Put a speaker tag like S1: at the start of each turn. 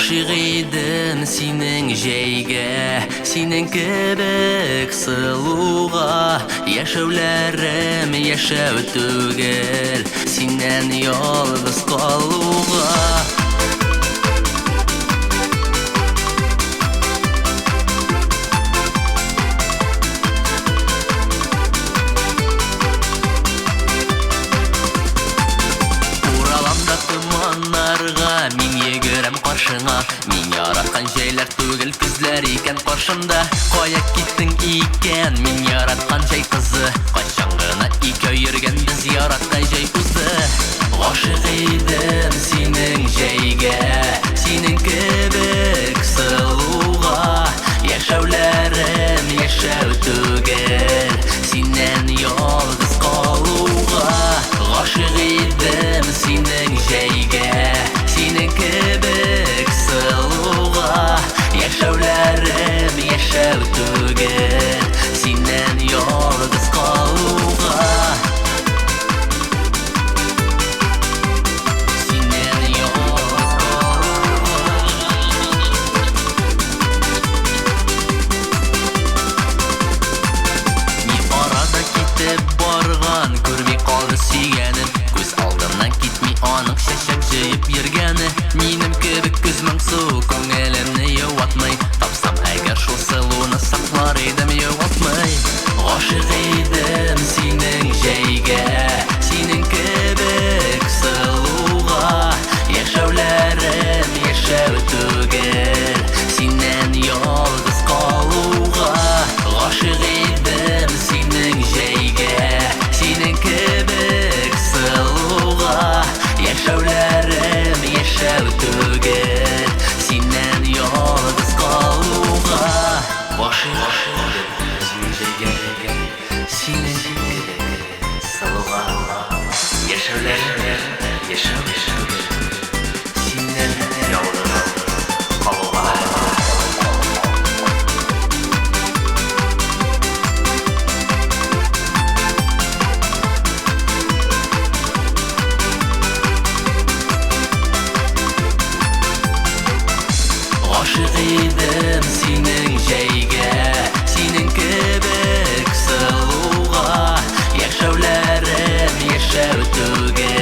S1: Гашыйк идем синең җәйгә, синең кебек сылуга. Яшәүләрем яшәү түгел, синнән ялгыз калуга. Уралам да томаннарга, мин йөгерәм каршыңа. Мин яраткан җәйләр түгел, көзләр икән каршымда. Кая киттең икән, мин яраткан җәй кызы? Кайчан гына икәү йөргән без яраткан җәй узды. Гашыйк идем синең җәйгә, синең кебек сылуга. Яшәүләрем яшәү түгел, синнән ялгыз калуга. Гашыйк идем синең җәйгә, синең кебек сылуга. Яшәүләрем яшәү түгел, синнән ялгыз калуга. Синнән ялгыз калуга. Ни арада китеп барган, күрми калды сөйгәнем. Күз алдымнан китми аның чәчәк җыеп йөргәне. Минем кебек күз моңсу күңелемне юатмый. Тапсам әгәр шул сылуны, саклар идем югалтмый. Гашыйк идем синең җәйгә, синең кебек сылуга. Яшәүләрем яшәү түгел, синнән ялгыз калуга. Гашыйк идем синең җәйгә, синең кебек сылуга. Яшәүләрем яшәү түгел, синнән ялгыз калуга. Гашыйк идем синең җәйгә, синең кебек сылуга. Яшәүләрем яшәү түгел, синнән ялгыз калуга. Гашыйк идем синең җәйгә, синең кебек сылуга. Яшәүләрем яшәү түгел,